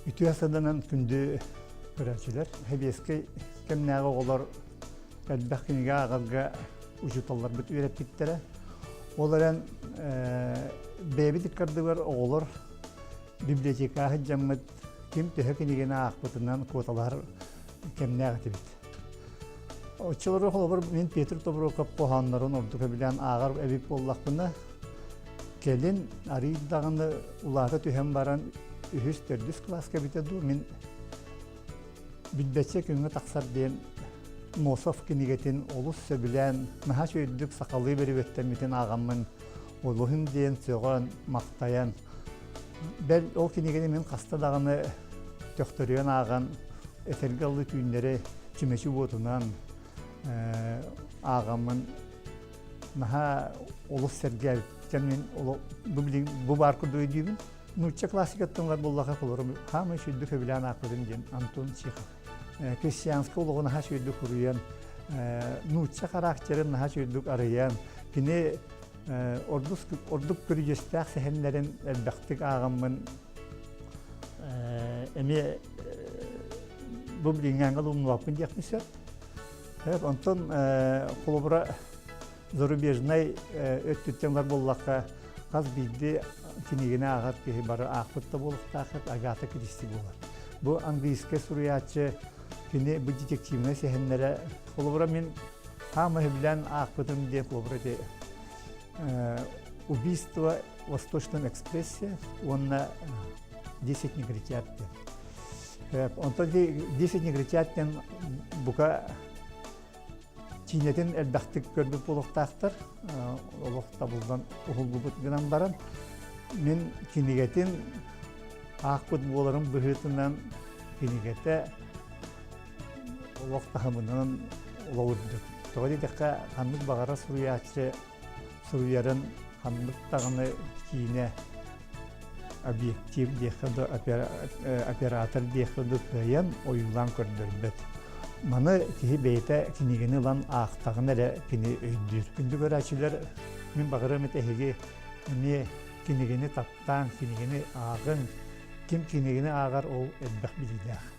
Үтүө сананан күндү көрөөччүлэр, сэбиэскэй кэмнээҕи оҕолор элбэх кинигэ ааҕарга учууталларбыт үөрэппиттэрэ. Ол эрэн бэйэбит ыккардыгар оҕолор библиотекаҕа сылдьаммыт ким төһө кинигэни аахпытынан куоталаһар кэмнээх этибит. Оччолорго холобур мин Петр Тобуруокап хоһооннорун ордук сөбүлээн ааҕар эбит буоллахпына, кэлин арыый даҕаны улаата түһэн баран үһүс, төрдүс кылааска эбитэ дуу, мин билбэтчэ күҥҥэ тахсар диэн Носов кинигэтин олус сөбүлээн, наһаа үчүгэйдик сахалыы бөрүбэттэммитин ааҕаммын олуһун диэн сөҕөн, махтайан, бэл ол кинигэни мин хаста даҕаны төхтөрүйэн ааҕан, этэргэ дылы түүннэри чүмэчи уотунан ааҕаммын наһаа олус сэргээбиттэн мин бу билигин бу баар курдук өйдүүбүн. Нуучча классикаттан ылар буоллаха холорум хаамай сүрдүк сөбүлээн аахпытым диэн Антон Чехов. Христианскай олоҕу наһаа сүрдүк суруйан, нуучча характерын наһаа сүрдүк арыйан, кини ордук ордук көрүдьүөстээх сэһэннэрин элбэхтик ааҕаммын эмиэ бу билиҥҥээҥҥэ умнубаппын диэхпин сөп. Онтон холобура зарубежнай өттүттэн ылар буоллахха хас биирдии кинигини ааҕар киһи бары аахпыт да буолуохтааххыт Агата Кристи буолар. Бу английскай суруйааччы кини бу детективнай сэһэннэрэ холобура мин хаама сөбүлээн аахпытым диэн холобура ити убийство в Восточном экспрессе уонна «Десять негритят» диэн. Онтон «Десять негритят» диэн бука киинэтин элбэхтик көрбүт буолуохтаахтар. Олох табыллан уһуллубут гынан баран мин кинигэтин аахпыт буоларым быһыытынан кинигэтэ олох таһымынан олоҕурдук. Тоҕо диэтэххэ, ханнык баҕарар суруйааччы суруйарын ханнык даҕаны киинэ объектив диэххэ да оператор диэххэ да кыайан ойуулаан көрдөрбөт. Маны киһи бэйэтэ кинигэни ылан аахтаҕына эрэ кини өйдүүр. Күндү көрөөччүлэр, мин баҕарыам этэ эһиги эмиэ кинигэни таптааҥ, кинигэни ааҕыҥ. Ким кинигэни ааҕар, ол элбэх билиилээх.